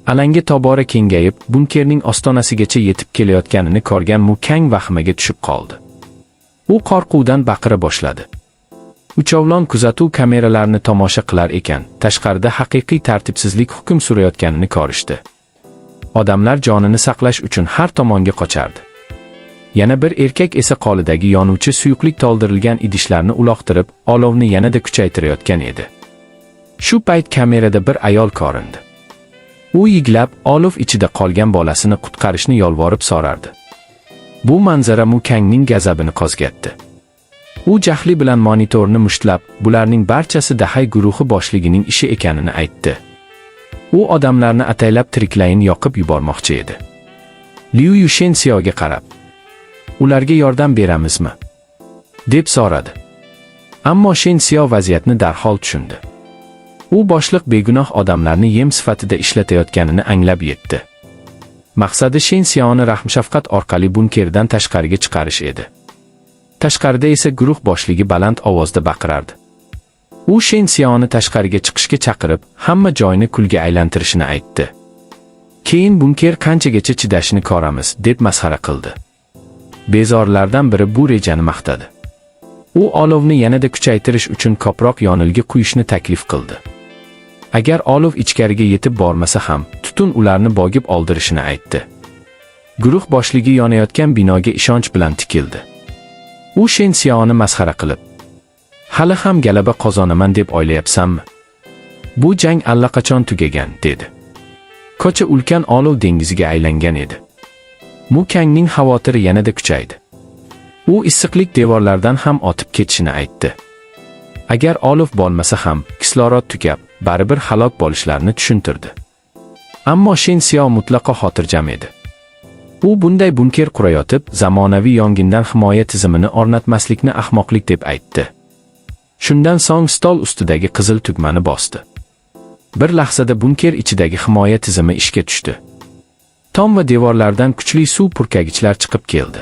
Alanga tobora kengayib, bunkerning ostonasigacha yetib kelayotganini ko'rgan Mu Kang vahimaga tushib qoldi. U qo'rquvdan baqira boshladi. Uchovlon kuzatuv kameralarini tomosha qilar ekan, tashqarida haqiqiy tartibsizlik hukm surayotganini ko'rishdi. Odamlar jonini saqlash uchun har tomonga qochardi. Yana bir erkak esa qo'lidagi yonuvchi suyuqlik to'ldirilgan idishlarni uloqtirib, olovni yanada kuchaytirayotgan edi. Shu payt kamerada bir ayol ko'rindi. U yiglab, olov ichida qolgan bolasini qutqarishni yolvorib so'rardi. Bu manzara Mu Kangning g'azabini qo'zg'atdi. U jahli bilan monitorni mushtlab, bularning barchasi Dahay guruhi boshligining ishi ekanini aytdi. U odamlarni ataylab tiriklayin yoqib yubormoqchi edi. Liu Yu Shen Xiaoga qarab, "Ularga yordam beramizmi?" deb so'radi. Ammo Shen Xiao vaziyatni darhol tushundi. U boshliq begunoh odamlarni yem sifatida ishlatayotganini anglab yetdi. Maqsadi Shen Xiaoni rahm-shafqat orqali bunkerdan tashqariga chiqarish edi. Tashqarida esa guruh boshligi baland ovozda baqirardi. U Shen Xiaoni tashqariga chiqishga chaqirib, hamma joyni kulga aylantirishini aytdi. Keyin bunker qanchagacha chidashini ko'ramiz, deb masxara qildi. Bezorilardan biri bu rejani maqtadi. U olovni yanada kuchaytirish uchun ko'proq yonilgi quyishni taklif qildi. Agar olov ichkariga yetib bormasa ham, tutun ularni bo'g'ib oldirishini aytdi. Guruh boshligi yonayotgan binoga ishonch bilan tikildi. U Shen Xiaoni masxara qilib, "Hali ham g'alaba qozonaman deb o'ylayapsanmi? Bu jang allaqachon tugagan", dedi. Ko'cha ulkan olov dengiziga aylangan edi. Mu Kangning xavotiri yanada kuchaydi. U issiqlik devorlardan ham o'tib ketishini aytdi. Agar olov bo'lmasa ham, kislorod tugab, baribir halok bo'lishlarini tushuntirdi. Ammo Shen Xiao mutlaqo xotirjam edi. U bunday bunker qurayotib, zamonaviy yongindan himoya tizimini o'rnatmaslikni ahmoqlik deb aytdi. Shundan so'ng stol ustidagi qizil tugmani bosdi. Bir lahzada bunker ichidagi himoya tizimi ishga tushdi. Tom va devorlardan kuchli suv purkagichlar chiqib keldi.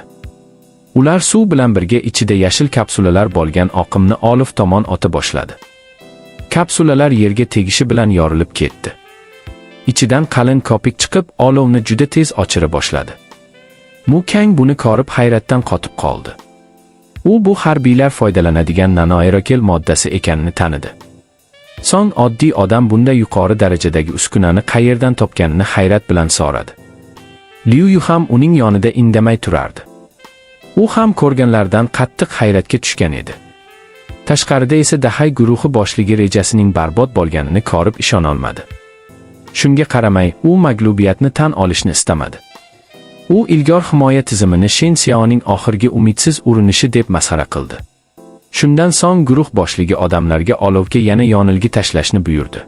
Ular suv bilan birga ichida yashil kapsulalar bo'lgan oqimni olov tomon ota boshladi. Kapsulalar yerga tegishi bilan yorilib ketdi. Ichidan qalin kopik chiqib, olovni juda tez o'chira boshladi. Mu Kang buni ko'rib hayratdan qotib qoldi. U bu harbiylar foydalanadigan nanoaerogel moddasi ekanini tanidi. So'ng oddiy odam bunday yuqori darajadagi uskunani qayerdan topganini hayrat bilan so'radi. Liu Yu ham uning yonida indamay turardi. U ham ko'rganlaridan qattiq hayratga tushgan edi. Tashqarida esa Dahay guruhi boshligi rejasining barbod bo'lganini ko'rib ishonolmadi. Shunga qaramay, u mag'lubiyatni tan olishni istamadi. U ilgor himoya tizimini Shen Xiaoning oxirgi umidsiz urinishi deb masxara qildi. Shundan so'ng guruh boshligi odamlarga olovga yana yonilgi tashlashni buyurdi.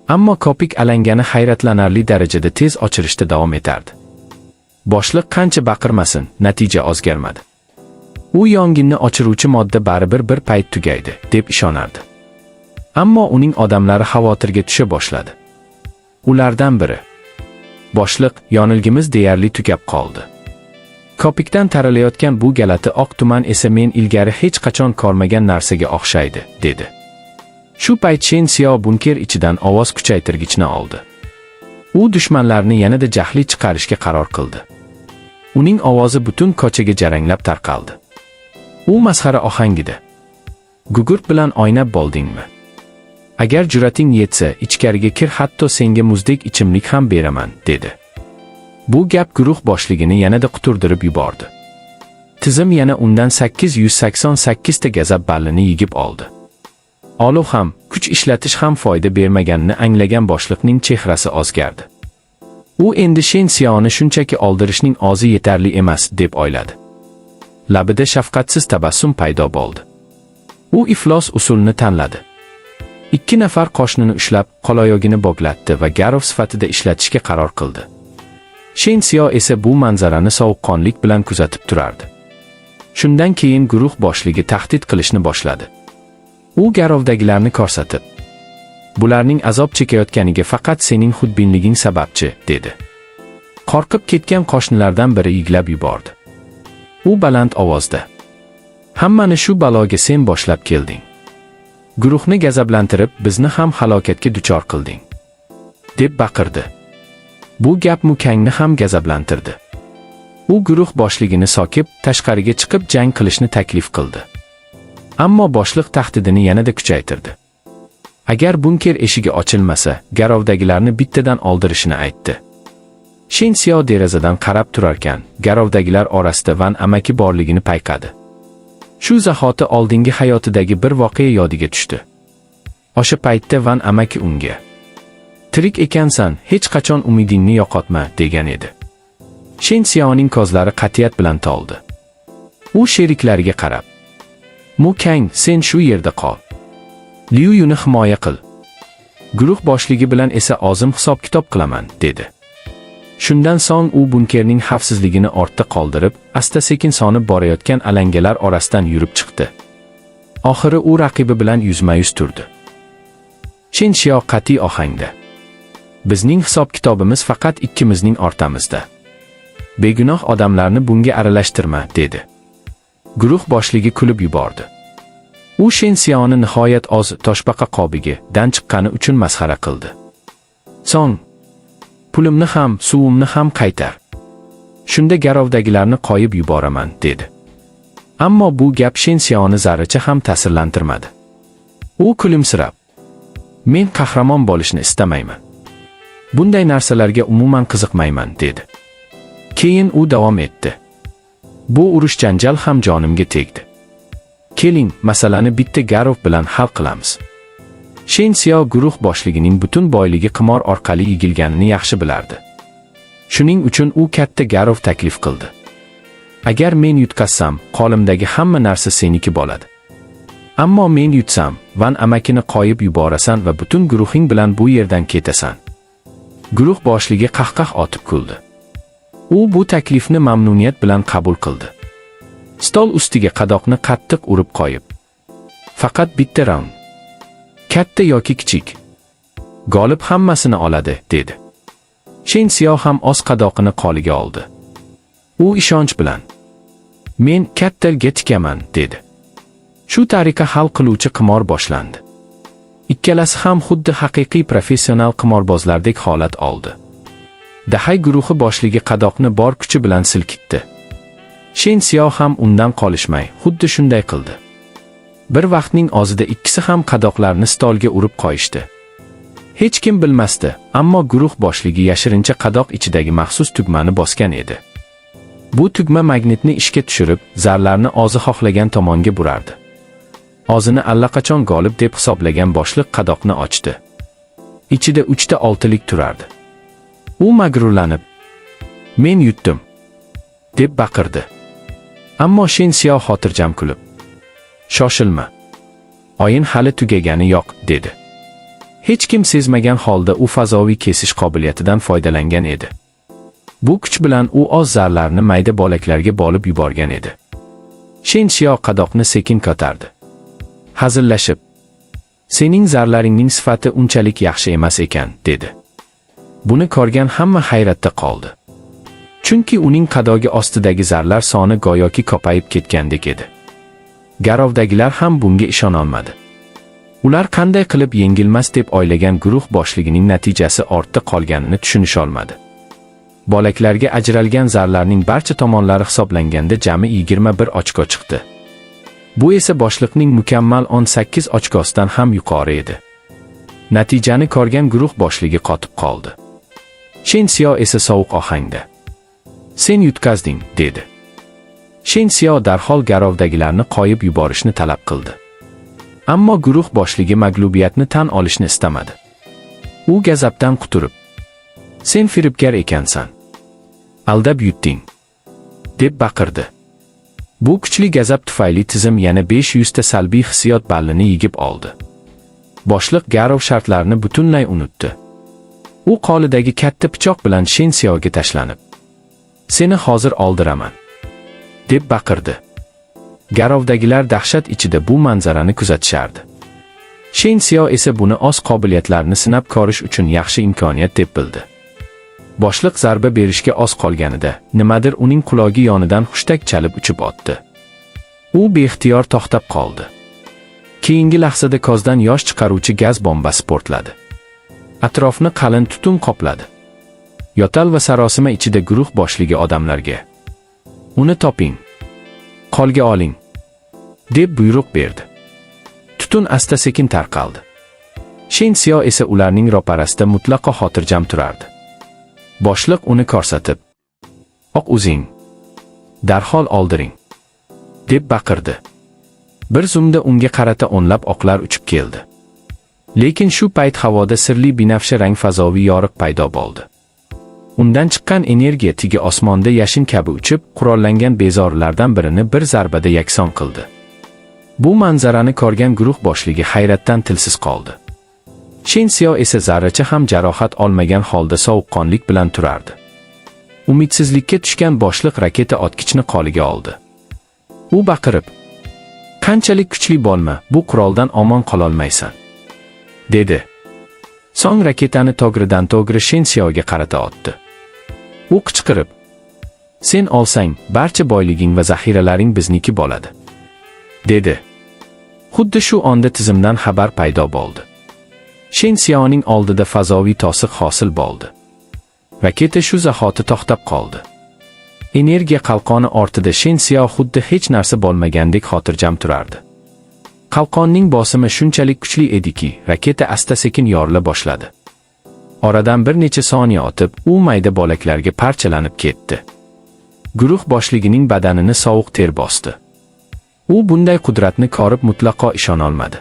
Ammo kopik alangani hayratlanarli darajada tez o'chirishda davom etardi. Boshliq qancha baqirmasin, natija o'zgarmadi. U yonginni o'chiruvchi modda baribir bir payt tugaydi, deb ishonardi. Ammo uning odamlari xavotirga tusha boshladi. Ulardan biri: "Boshliq, yonilgimiz deyarli tugab qoldi. Kopikdan taralayotgan bu g'alati oq tuman esa men ilgari hech qachon ko'rmagan narsaga o'xshaydi", dedi. Shu payt Shen Xiao bunker ichidan ovoz kuchaytirgichni oldi. U dushmanlarni yanada jahli chiqarishga qaror qildi. Uning ovozi butun ko'chaga jaranglab tarqaldi. U masxara ohangida: "Gugurt bilan o'ynab bo'ldingmi? Agar jur'ating yetsa, ichkariga kir, hatto senga muzdek ichimlik ham beraman", dedi. Bu gap guruh boshligini yanada quturdirib yubordi. Tizim yana undan 888 ta g'azab ballini yig'ib oldi. Olov ham, kuch ishlatish ham foyda bermaganini anglagan boshliqning chehrasi o'zgardi. U endi Shen Xiaoni shunchaki oldirishning o'zi yetarli emas deb o'yladi. Labida shafqatsiz tabassum paydo bo'ldi. U iflos usulni tanladi. Ikki nafar qo'shnini ushlab, qo'l-oyog'ini bog'latdi va garov sifatida ishlatishga qaror qildi. Shen Xiao esa bu manzarani sovuqqonlik bilan kuzatib turardi. Shundan keyin guruh boshligi tahdid qilishni boshladi. U garovdagilarni ko'rsatib, "Bularning azob chekayotganiga faqat sening xudbinliging sababchi", dedi. Qo'rqib ketgan qo'shnilardan biri yiglab yubordi. U baland ovozda: "Hammani shu baloga sen boshlab kelding. Guruhni g'azablantirib, bizni ham halokatga duchor qilding", deb baqirdi. Bu gap Mu Kangni ham g'azablantirdi. U guruh boshligini sokib, tashqariga chiqib jang qilishni taklif qildi. Ammo boshliq tahdidini yanada kuchaytirdi. Agar bunker eshigi ochilmasa, garovdagilarni bittadan oldirishini aytdi. Shen Xiao derazadan qarab turarkan, garovdagilar orasida Van amaki borligini payqadi. Shu zahoti oldingi hayotidagi bir voqea yodiga tushdi. O'sha paytda Van amaki unga: "Tirik ekansan, hech qachon umidingni yo'qotma", degan edi. Shen Xiaoning ko'zlari qat'iyat bilan to'ldi. U sheriklariga qarab: "Mu Kang, sen shu yerda qol. Liu Yuni himoya qil. Guruh boshligi bilan esa o'zim hisob-kitob qilaman", dedi. Shundan so'ng u bunkerning xavfsizligini ortda qoldirib, asta-sekin sonib borayotgan alangalar orasidan yurib chiqdi. Oxiri u raqibi bilan yuzma-yuz turdi. Shen Xiao qat'iy ohangda: "Bizning hisob-kitobimiz faqat ikkimizning o'rtamizda. Begunoh odamlarni bunga aralashtirma", dedi. Guruh boshligi kulib yubordi. U Shen Xiaoni nihoyat o'z toshbaqa qobigi dan chiqqani uchun masxara qildi. So'ng: "Pulimni ham, suvimni ham qaytar. Shunda garovdagilarni qo'yib yuboraman", dedi. Ammo bu gap Shen Xiaoni zarracha ham ta'sirlantirmadi. U kulimsirab: "Men qahramon bo'lishni istamayman. Bunday narsalarga umuman qiziqmayman", dedi. Keyin u davom etdi: "Bu urush janjal ham jonimga tegdi. Keling, masalani bitta garov bilan hal qilamiz." Shen Xiao guruh boshligining butun boyligi qimor orqali yig'ilganini yaxshi bilardi. Shuning uchun u katta garov taklif qildi. "Agar men yutqazsam, qo'limdagi hamma narsa seniki bo'ladi. Ammo men yutsam, Van amakini qo'yib yuborasan va butun guruhing bilan bu yerdan ketasan." Guruh boshligi qahqah otib kuldi. U bu taklifni mamnuniyat bilan qabul qildi. Stol ustiga qadoqni qattiq urib qo'yib: "Faqat bitta raund. Katta yoki kichik. G'olib hammasini oladi", dedi. Shen Xiao ham o'z qadoqini qo'liga oldi. U ishonch bilan: "Men kattaga tikaman", dedi. Shu tariqa hal qiluvchi qimor boshlandi. Ikkalasi ham xuddi haqiqiy professional qimorbozlardek holat oldi. Dahay guruhi boshligi qadoqni bor kuchi bilan silkitdi. Shen Xiao ham undan qolishmay, xuddi shunday qildi. Bir vaqtning o'zida ikkisi ham qadoqlarni stolga urib qo'yishdi. Hech kim bilmasdi, ammo guruh boshligi yashirincha qadoq ichidagi maxsus tugmani bosgan edi. Bu tugma magnitni ishga tushirib, zarlarni o'zi xohlagan tomonga burardi. O'zini allaqachon g'olib deb hisoblagan boshliq qadoqni ochdi. Ichida uchta oltilik turardi. U mag'rurlanib: "Men yutdim", deb baqirdi. Ammo Shen Xiao xotirjam kulib: "Shoshilma. O'yin hali tugagani yo'q", dedi. Hech kim sezmagan holda u fazoviy kesish qobiliyatidan foydalangan edi. Bu kuch bilan u o'z zarlarini mayda bo'laklarga bo'lib yuborgan edi. Shen Xiao qadoqni sekin ko'tardi. Hazillashib: "Sening zarlaringning sifati unchalik yaxshi emas ekan", dedi. Buni ko'rgan hamma hayratda qoldi. Chunki uning qadogi ostidagi zarlar soni go'yoki ko'payib ketgandek edi. Garovdagilar ham bunga ishonolmadi. Ular qanday qilib yengilmas deb o'ylagan guruh boshligining natijasi ortda qolganini tushunisholmadi. Bo'laklarga ajralgan zarlarning barcha tomonlari hisoblanganda jami 21 ochko chiqdi. Bu esa boshliqning mukammal 18 ochkosidan ham yuqori edi. Natijani ko'rgan guruh boshligi qotib qoldi. Shen Xiao esa sovuq ohangda: "Sen yutqazding", dedi. Shen Xiao darhol garovdagilarni qo'yib yuborishni talab qildi. Ammo guruh boshligi mag'lubiyatni tan olishni istamadi. U g'azabdan quturib: "Sen firibgar ekansan. Aldab yutding", deb baqirdi. Bu kuchli g'azab tufayli tizim yana 500 ta salbiy hissiyot ballini yig'ib oldi. Boshliq garov shartlarini butunlay unutdi. U qo'lidagi katta pichoq bilan Shen Xiaoga tashlanib: "Seni hozir oldiraman", deb baqirdi. Garovdagilar dahshat ichida bu manzarani kuzatishardi. Shen Xiao esa buni o'z qobiliyatlarini sinab ko'rish uchun yaxshi imkoniyat deb bildi. Boshliq zarba berishga oz qolganida, nimadir uning qulog'i yonidan hushtak chalib uchib o'tdi. U beixtiyor to'xtab qoldi. Keyingi lahzada ko'zdan yosh chiqaruvchi gaz bombasi portladi. Atrofni qalin tutun qopladi. Yo'tal va sarosima ichida guruh boshligi odamlarga: "Uni toping. Qo'lga oling", deb buyruq berdi. Tutun asta-sekin tarqaldi. Shen Xiao esa ularning ro'parasida mutlaqo xotirjam turardi. Boshliq uni ko'rsatib: "Oq o'zing. Darhol oldiring", deb baqirdi. Bir zumda unga qarata o'nlab oqlar uchib keldi. Lekin shu payt havoda sirli binafsha rang fazoviy yoriq paydo bo'ldi. Undan chiqqan energiya tigi osmonda yashin kabi uchib, qurollangan bezorilardan birini bir zarbada yakson qildi. Bu manzarani ko'rgan guruh boshligi hayratdan tilsiz qoldi. Shen Xiao esa zarracha ham jarohat olmagan holda sovuqqonlik bilan turardi. Umidsizlikka tushgan boshliq raketa otgichni qo'liga oldi. U baqirib: "Qanchalik kuchli bo'lma, bu quroldan omon qololmaysan", dedi. So'ng raketani to'g'ridan to'g'ri Shen Xiaoga qarata otdi. U qichqirib: "Sen olsang, barcha boyliging va zaxiralaring bizniki bo'ladi", dedi. Xuddi shu onda tizimdan xabar paydo bo'ldi. Shen Xiaoning oldida fazoviy to'siq hosil bo'ldi. Raketa shu zahoti to'xtab qoldi. Energiya qalqoni ortida Shen Xiao xuddi hech narsa bo'lmagandek xotirjam turardi. Qalqonning bosimi shunchalik kuchli ediki, raketa asta-sekin yorila boshladi. Oradan bir necha soniya o'tib, u mayda bo'laklarga parchalanib ketdi. Guruh boshligining badanini sovuq ter bosdi. U bunday qudratni ko'rib mutlaqo ishonolmadi.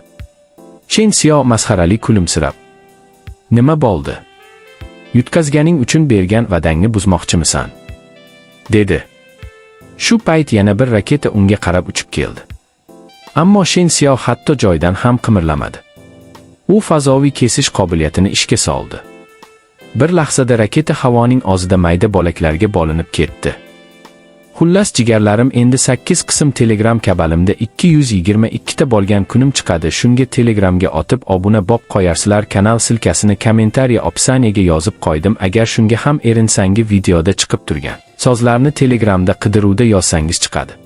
Shen Xiao masxarali kulimsirab: "Nima bo'ldi? Yutqazganing uchun bergan va'dangni buzmoqchimisan?" dedi. Shu payt yana bir raketa unga qarab uchib keldi. Ammo Shen Xiao hatto joyidan ham qimirlamadi. U fazoviy kesish qobiliyatini ishga soldi. Bir lahzada raketa havoning og'zida mayda bo'laklarga bo'linib ketdi. Xullas, jigarlarim, endi 8 qism Telegram kanalimda 222 ta bo'lgan kunim chiqadi. Shunga Telegramga otib obuna bob qo'yarsizlar. Kanal ссылка sini комментария, описание ga yozib qo'ydim. Agar shunga ham erinsangiz, videoda chiqib turgan so'zlarni Telegramda qidiruvda yozsangiz chiqadi.